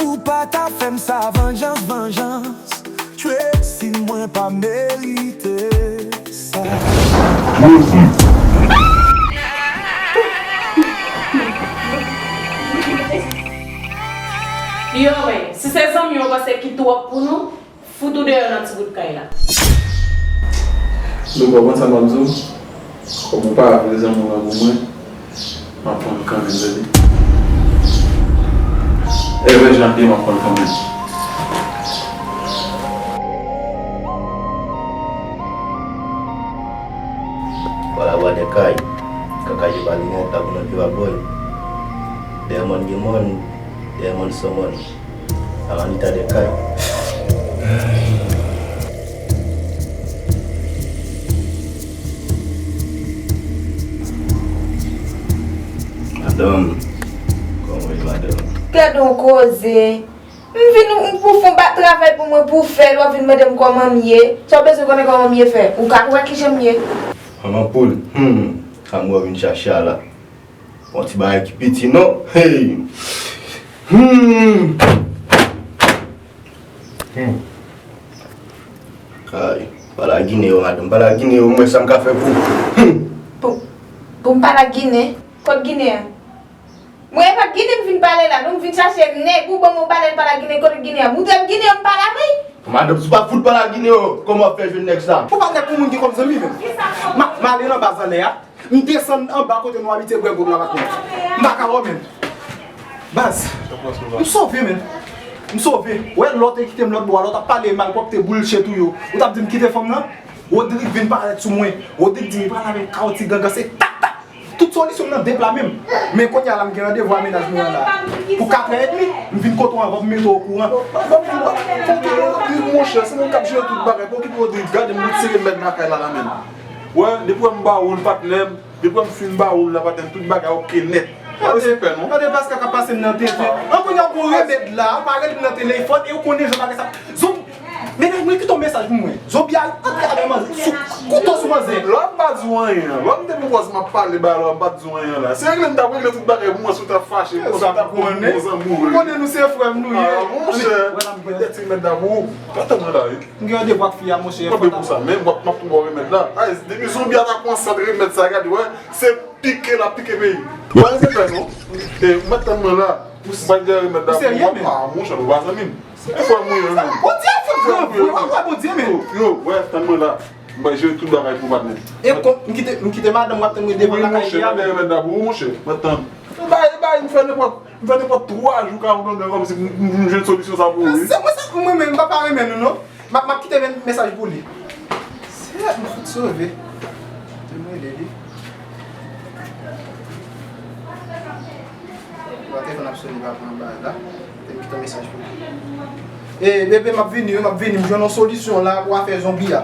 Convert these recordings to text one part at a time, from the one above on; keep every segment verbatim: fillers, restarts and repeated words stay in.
Ou pa ta fè m sa, vanjans, vanjans. Tracy, mwen pa merite sa. Yo, men, si se zanmi w ou panse ki twòp pou nou, fout ou deyò nan ti bout kay la. Louko, konn sa m ap di w? Kòm ou pa vle zanmi w nan pou mwen, m ap pran l kanmenm, tande. Evè jan l ye, m ap pran l kanmenm. Pale a dè kay. Kaka je pale nèt la pou nan pye pa bòy. Dèyè mòn gen mòn, dèyè mòn san mòn. Amanita dè kay. Madanm, kòman w ye madanm? Gade yon koze. M vin pou fè yon ba travay pou mwen pou w fè l, w ap vin mande m kòman m ye. Sa w bezwen konnen kòman m ye fè? Ou ka wè kijan m ye. Manman poul, hmm, sa m wè w vin chache a la. Yon ti bagay ki piti non. Hey! Hmm! Hmm! Ay, pa laginen yo madanm, pa laginen yo, m wè sa m ka fè pou ou. Hmm! Pou, pou m pa laginen? Kot ginen an? Mwen e pa t ginen m vin pale la non, m vin chache nèg ou ban m yon balèn pa laginen, kote ginen an? Montre m ginen an m pale avè l. Madanm, si w pa fout pa laginen yo, kòman w ap fè jwenn nèg sa? Ou pa nèg pou moun ki kòm zanmi menm. M ap m ale nan baz anlè a, m desann anba kote nou abitye bwè gwòg la patnè. M pa ka wè w menm. Baz, m sove menm. M sove. Wè lè w te kite m lòt bò a, lè w t ap pale malpwòpte boulchet ou yo, ou t ap di m kite fanm nan? Rodrig vin parèt sou mwen. Rodrig di m li pral avè m kawo ti gangan, se tak tak. Tout solisyon m nan de pla menm. Men kounye a la m gen randevou a mennaj mwen an la. Pou katrè edmi, m vin kote w anvan m mete w okouran. Ban m di w, fò w te gen anpil monchè, se mwen k ap jere tout bagay, pa okipe Rodrig, gade m retire mèt lakay la la menm. Wè, depi wè m ba ou l patnè m, depi wè m fin ba ou l la patnè m, tout bagay oke nèt. Pa resevwa non. Gade paska k ap pase m nan tete. An kounye a gon remèd la, pa rele m nan telefòn e ou konnen jan bagay sa. Zon Mennaj mwen kite yon mesaj pou mwen. Zonbi a antre avè manzè, sou kouto sou manzè. Lò m pa di w anyen an. Lò m te pou pòz m ap pale ba lò m pa t di w anyen an la. Se regle m t ap regle tout bagay pou mwen si w t ap fache pou mwen si w t ap bon zanmi w. Ou konnen nou se frè m nou ye. Ah monchè. Tèt se remèd la pou ou. Pa tann mwen la wi. M gen randevou ak fi a monchè. Kanpe pou sa menm m ap tou ba w remèd la. Ay depi zonbi a ta kòmanse sot remèd sa gade wè se pike l ap pike peyi. Pa rete pè non. E ou mèt tann mwen la. Ou pa gen remèd la pou ou. Ah monchè nou pa zanmi m. Ou fè mouye menm. Bondye fè gran vre, w ap wè Bondye men. Yo, yo, brèf, tann mwen la. M bay jere tout bagay pou patnè. E kon, m kite, m kite madanm w ap tann mwen devan lakay li a. Wi monchè, m ap bay remèd la pou ou monchè. Mwen tann. M bay, bay, m fè nenpòt, m fè nenpòt twa jou ka yon gangan kòmsi m, m, m jwenn solisyon sa pou ou wi. Se mwen sa, mwen menm, m pa pa renmen nou non. M ap, m ap kite men, mesaj pou li. Seyè, m fout sove. Te m rele li. Wa telefòn ap sone pa pran bagay la. Te m kite yon mesaj pou li. E bebe m ap vini wi, m ap vini. M jwenn yon solisyon la pou afè zonbi a.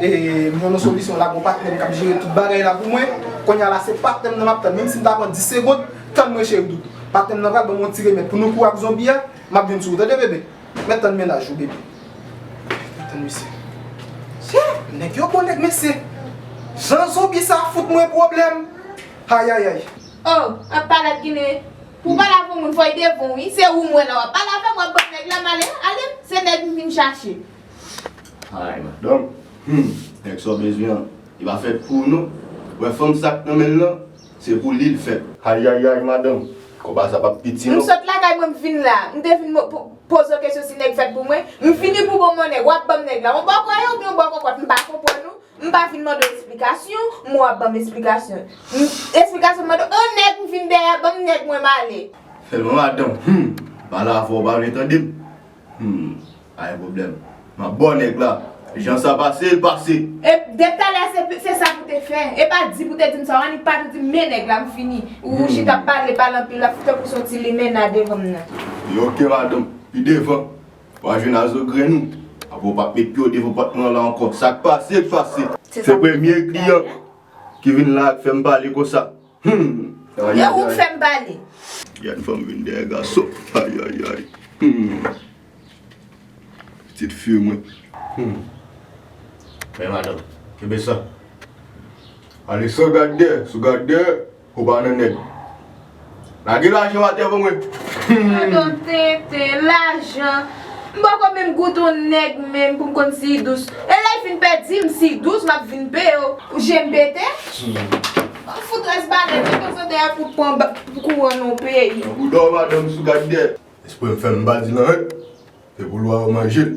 E m jwenn yon solisyon la, gon patnè m k ap jere tout bagay la pou mwen. Kounye a la se patnè m nan m ap tann. Menm si m ta pran dis segonn, tann mwen cheri doudou. Patnè m nan pral ban m yon ti remèd pou nou kouri ak zonbi a. M ap vin sou ou tande bebe. Mèt tann mennaj ou bebe. Mèt tann misye. Chè, nèg yo bon nèg mesye. Jan zonbi sa fout mwen pwoblèm. Ayayay. Oh, ap pale ak ginen. Pou pale avè yon moun fò y devan w wi. Se ou m wè la w ap pale avè m w ap ban nèg la m ale. Ale, se nèg m vin chache. Ay madanm, hmm, nèg sa w bezwen an, li pa fèt pou ou non. Wè fanm sa k nan men l lan, se pou li l fèt. Ayayay madanm, konba sa p ap piti non. M sot lakay mwen m vin la, m te vin poze w kesyon si nèg fèt pou mwen. M vini pou bon mwen nèg, w ap ban m nèg la. Yon bò kwayè oubyen yon bò kòkwòt, m pa konprann ou. M pa vin mande w esplikasyon, men w ap ban m esplikasyon. M, esplikasyon m mande w, an nèg m vin dèyè, ban m nèg mwen m ale. Sèlman madanm, hmm, pale avè w pa vle tande m. Hmm, pa gen pwoblèm. M ap ba w nèg la. Jan sa pase, l pase. E depi talè se, se sa pou te fè. E pa di pou te di m sa, w annik pa tou di m men nèg la, m fini. Ou chita ap pale, pale anpil, l ap tankou se yon ti limena devan m nan. Li oke madanm, pi devan. W a jwenn a zo grenn ou. Apre w p ap met pye w devan pòt mwen an la ankò. Sa k pase, k pase. Se premye kliyan ki vin la k fè m pale konsa. Hmm. Ayayay. Ou k fè m pale. Gad fanm vin dèyè gason. Ayayay. Hmm. Pitit fi mwen. Hmm. Men madanm, kenbe sa. Ale san gad dèyè, si w gad dèyè, ou pa nan nèg. Lage lajan w atè pou mwen. Gadon tenten, lajan. M poko menm goute yon nèg menm pou m konn si dous. E lè l fin pèdi m, si dous, m ap vin peye w. Ou je m pete? Fout rès bagay, tout konsantre a pou pran ba- pou kouwòn yon peyi. Bouda w madanm sou gad dèyè. Espre m fè m pa di l anyen. Se pou lwa yo manje l.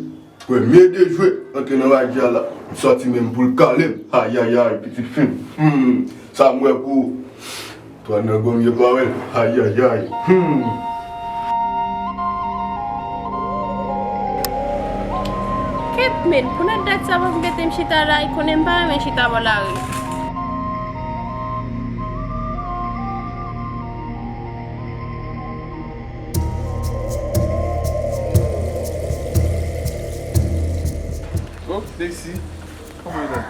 Premye dejwe antre nan radyo a la, m sòti menm pou l kale m. Ayayay, pitit fi m. Hmm, sa m wè pou ou. Twa nan gòm ye pa wè l. Ayayay. Hmm. Kèt men, pou nan dat sa w ap mete m chita la, e konnen m pa renmen chita bò lari. Oh, Daisy, kòman w ye la?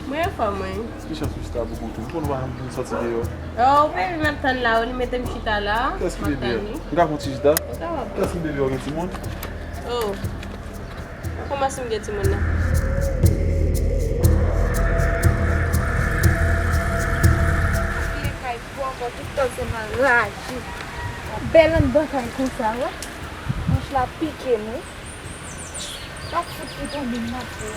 Mwen anfòm, wi. Ki chans ou chita bò kote w? M konn wè m sòti deyò. Oh, baby, m ap tann la, wi, li mete m chita la. Kiyès ki bebe a? M ka pran ti chita? Ou kapab. Kiyès ki bebe a, w gen timoun? Oh. Kòman si m gen timoun nan? Li kay bò, bò, tout tan se m anraje. Bèl anndan kay konsa, wè. Manch la pike m, wi. Sa fout ki tonbe m ap fè.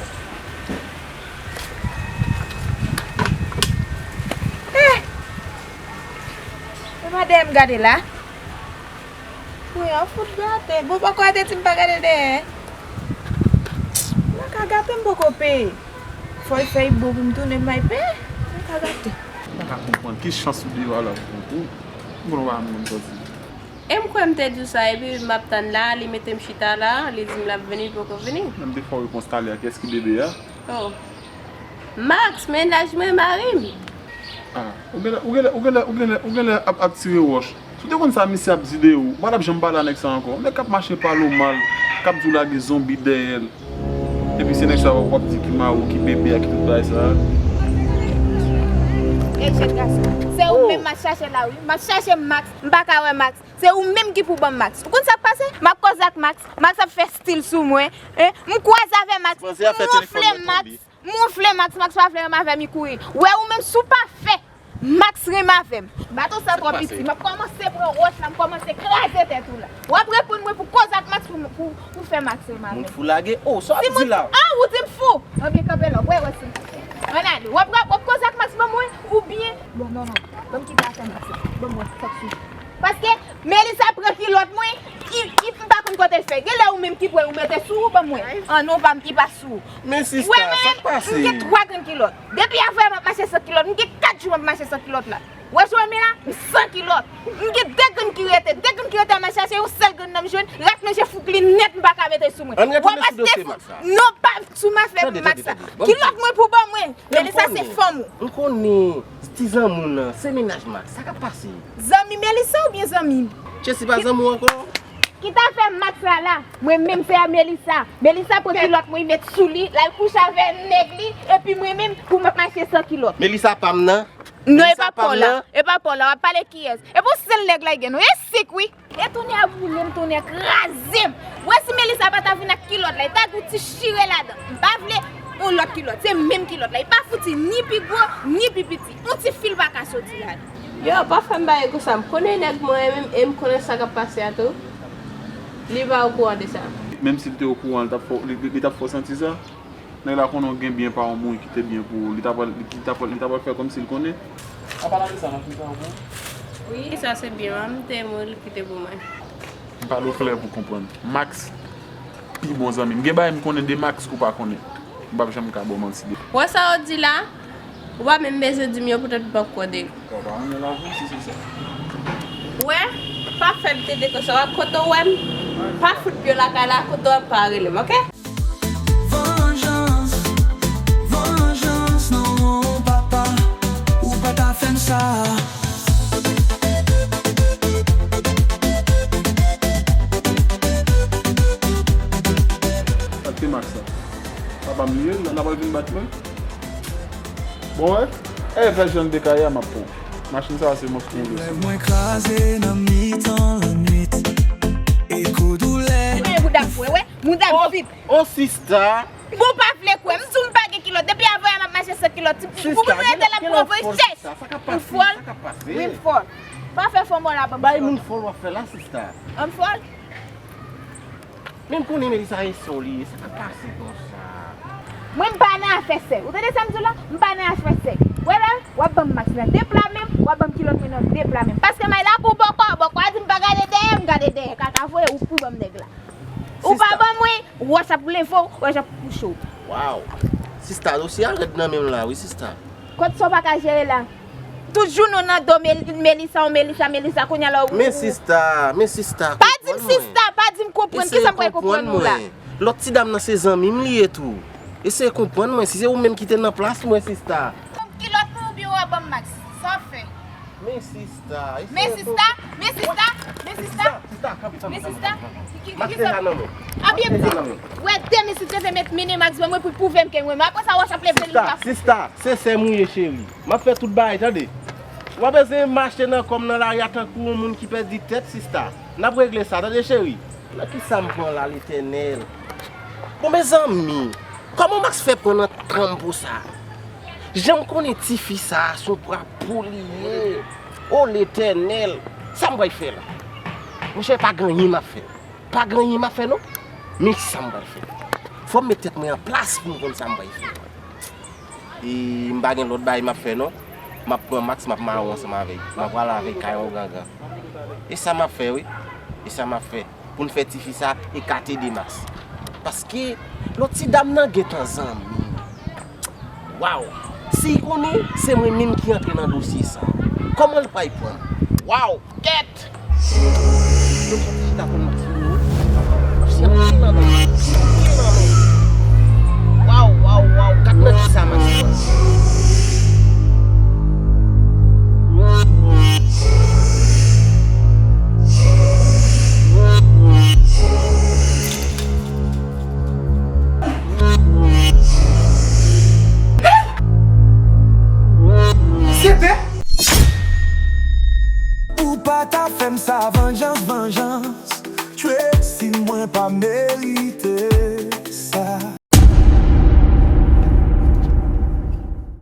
Eh! E pa dèyè m gade la. Wi, an fout gate. Bon, poko a te di m pa gade dèyè. Nan ka gate m poko peye. Fò l fè bon pou m tounen m bay peye. Nan ka gate. M pa ka konprann ki chans ou deyò a la pou ou. M konn w pa menm sòti. E m kwè m te di w sa, epi m ap tann la, li mete m chita la, li di m l ap vini, li poko vini. Menm te fè w repons talè a, kiyès ki bebe a? Oh. Max, mennaj mwen, mari m. Ah, ou genlè, ou genlè, ou genlè, ou genlè, ou genlè ap, ap tire wòch. Si w te konn sa misye ap di de ou, ou pa t ap janm pale a nèg sa ankò. Nèg k ap mache pale w mal, k ap di w lage zonbi dèyè l. Epi se nèg sa w ap di ki mari w, ki bebe a, ki tout bagay sa. E jèn gason, se ou menm m ap chache la, wi. M ap chache Max, m pa ka wè Max. Se ou menm ki pou ban m Max. Ou konn sa k pase? M ap koze ak Max. Max ap fè stil sou mwen. Hein? M kwaze avè Max. M wonfle Max. M wonfle Max. Max pa vle renmen avè m, li kouri. Wè ou menm, si w pa fè Max renmen avè m. Bato sa twò piti. M ap kòmanse pran wòch la, m kòmanse kraze tèt ou la. W ap reponn mwen pou koze ak Max pou, pou, pou fè Max renmen avè m. Moun fou lage. Oh, sa w ap di la? Ah, ou di m fou. Anben, kanpe la. Wè, wè, si. Ann ale. W ap, w ap koze ak Max ban mwen, oubyen. Bon, non, non. Ban m kite afè Max la. Ban m wè sa k sou. Paske Melissa pran kilòt mwen, ki, ki m pa konn kote l fè. Genlè ou menm ki pran, ou mete sou ou ban mwen. Ah non, pa m ki pa sou ou. Men sista, sa k pase? M gen twa grenn kilòt. Depi avè m ap mache san kilòt, m gen kat jou m ap mache san kilòt la. Wè jan m ye la, m san kilòt. M gen de grenn ki rete, de grenn ki rete a m al chache, yon sèl grenn nan m jwenn, rès manje fouk li nèt, m pa ka mete sou mwen. Ann retounen sou dosye Max la. Non, pa sou m afè Max la. Kilòt mwen pou ban mwen. Melissa se fanm ou. M konnen ti zanmi w nan, se mennaj Max. Sa k ap pase? Zanmi Melissa oubyen zanmi m? Chelsea pa zanmi w ankò? Kit afè Max la la. Mwen menm se a Melissa. Melissa pran kilòt mwen, li met sou li, l al kouche avè nèg li, epi mwen menm pou m ap mache san kilòt. Melissa pa m nan? Non, e pa pa w la. E pa pa w la, w ap pale kiyès? E pou sèl nèg la gen non. E sik wi. E tonnè boule m, tonnè kraze m. Wè si Melissa pa ta vin ak kilòt la, li ta gen yon ti chire ladan. M pa vle yon lòt kilòt, se menm kilòt la. Li pa fouti ni pi gwo, ni pi piti. Yon ti fil pa ka soti ladan. Yo, pa fè m bagay konsa. M konnen nèg mwen menm e m konnen sa k ap pase a tou. Li pa okouran de sa. Menm si l te okouran, li t ap fè w, li, li, li t ap fè w santi sa? Nèg la konnen w gen byen pa w, moun ki te byen pou ou. Li ta pral, li ta pral, li ta pral fè kòmsi l konnen. An palan de sa, machin sa yo pou ou? Wi, sa se byen an m te mouri, li kite pou mwen. M pale w klè pou w konprann. Max, pi bon zanmi m. Gen bagay m konnen de Max ke w pa konnen. M p ap janm ka ba w manti de. Wè sa w di la? Ou pa menm bezwen di m yo poutèt ou pa kwè de. Ou pa renmen lavi w si se sa. Wè, pa fè m tete konsa. Wè kote w wè m, pa fout pye w lakay la, kote w wè m pa rele m, oke? Vanjans, vanjans, non, papa, ou pa ta fè m sa. Sa k te Max la? Papa m li ye, l ap vin bat mwen. Bon, wè. E fè jan de kay a, m ap pran. Machin sa a se mwen ki konn. Rèv mwen kraze nan mitan lannwit. Eko doulè. Wè, mouda m fre, wè. Mouda m vip. Oh, sista. Bon, pa vle kwè. M di w m pa gen kilòt. Depi avè yè m ap mache san kilòt. Ti pou moun rete la pou voye chèch. Ou fòl? Wi, m fòl. Pa fè fò mò la ban m. Bay moun fòl w ap fè la, sista. An fòl? Men m konnen Melissa e sè w li ye, sa k ap pase konsa? Mwen m pa nan afè sè. Ou tande sa m di w la? M pa nan afè sè. Wè la, w ap ban m Max nan de pla menm, w ap ban m kilòt mwen nan de pla menm. Paske may la pou bòkò, bòkò a di m pa gade dèyè, m gade dèyè. Kaka voye, ou pou ban m nèg la. Ou pa ban mwen, wòch ap leve w, wòch ap kouche w. Waw. Sista, dosye a rèd nan men m la, wi, sista. Kot sa w pa ka jere la? Toujou nou nan do Mel-, Melissa, Melissa, Melissa, kounye a la ou. Men sista, men sista, pa di m konprann mwen. Sista, pa di m konprann. Kisa m pral konprann ou la? Lòt ti dam nan se zanmi m li ye tou. Eseye konprann mwen, si se ou menm ki te nan plas mwen, sista. Kilòt mwen oubyen w ap ban m Max? Sa w ap fè? Men sista, men sista, men sista, men sista, sista, kanpe, kanpe, men sista, kanpe, kanpe. Ki, ki, ki, ki sa? A byen di, wè, demen si te fè met mennen Max ban mwen pou l pwouve m ke mwen. Men apre sa, w ap leve li la. Sista, sista, se sè m ou ye, cheri. M ap fè tout bagay, tande. W ap bezwen mache nan kò m nan lari a tankou yon moun ki pèdi tèt, sista. N ap regle sa, tande, cheri. Nan kisa m pran la, Letènèl? Bon, mezanmi, kòman Max fè pran nan tranm pou sa? Jan m konnen tifi sa a se yon pwa pou li ye. O Letènèl, sa m pral fè la? Monchè, pa gen anyen m ap fè. Pa gen anyen m ap fè, non. Men sa m pral fè. Fò m met tèt mwen an plas pou m konn sa m pral fè. E m pa gen lòt bagay m ap fè, non. M ap pran Max, m ap mare w ansanm avè l. M ap pral avè l kay yon gangan. E sa m ap fè, wi. E sa m ap fè. Pou n fè tifi sa ekate de Max. Paske lòt ti dam nan gentan zanmi. Waw! Si l konnen, se mwen menm ki antre nan dosye sa. Kòman l pral pran m? Waw! Kèt! Yo soti chita konn Max vini, wi. Max gen anpil nan men. Anpil nan men. Waw, waw, waw. Gad nan kisa Max pran. Se te. Ou pa ta fè m sa, vanjans, vanjans. Tchwe, si mwen pa merite.